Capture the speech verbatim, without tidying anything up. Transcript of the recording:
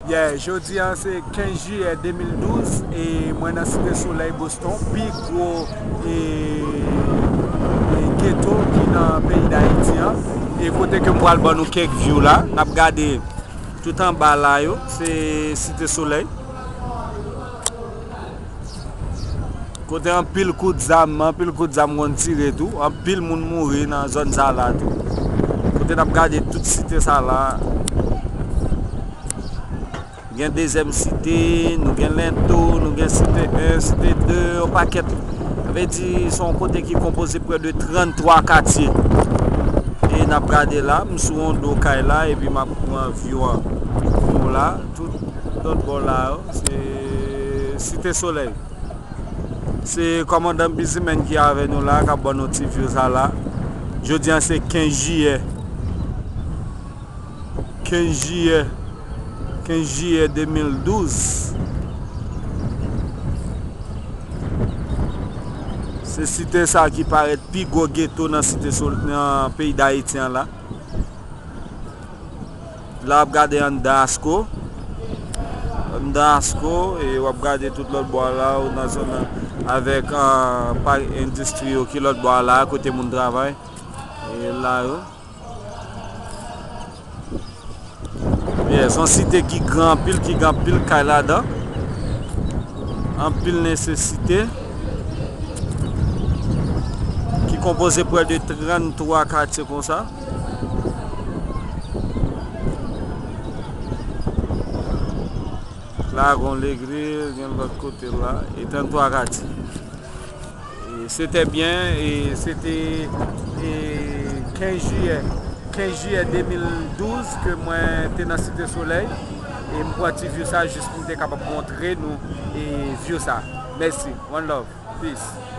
Yeah, jodi a se kenz jiyè de mil douz e mwen nan Site Solèy, Boston, pi gwo e, e geto ki nan peyi Dayiti an. E kote ke m pral ban nou kèk view la, n ap gade tout anba la yo, se Site Solèy. Kote anpil kout zam, anpil kout zam konn tire tou, anpil moun mouri nan zòn sa la tou. Kote n ap gade tout site sa la, gen dezyèm site, nou gen Lento, nou gen site en, site de, yon pakèt. Sa vle di, se yon kote ki konpoze prè de tranntwa katye. E n ap gade la, m sou yon do kay la, epi m ap pran view an pou la. Tout lòt bò la yo, se Site Solèy. Se kòmandan Bizimèn ki avè nou la, k ap ban nou ti view sa la. Jodi a se kenz jiyè. Kenz jiyè. Kenz jiyè de mil douz. Se site sa ki parèt pi gwo geto nan site Sol-, nan peyi Dayiti an la. La w ap gade anndan Asco. Anndan Asco, e w ap gade tout lòt bò a la, ou nan zòn nan, avèk, ah, pak endistri yo ki lòt bò a la, kote moun travay. E la yo. Yeah, se yon site ki gran anpil, ki gen anpil kay ladan. Anpil nesesite. Ki konpoze prè de tranntwa katye konsa. La, gen yon legliz, gen lòt kote la, e tranntwa katye. E se te byen, e se te, e kenz jiyè, kenz jiyè de mil douz ke mwen te nan Site Solèy, e m pran ti view sa jis pou m te kapab montre nou, e view sa. Mèsi, one love, peace.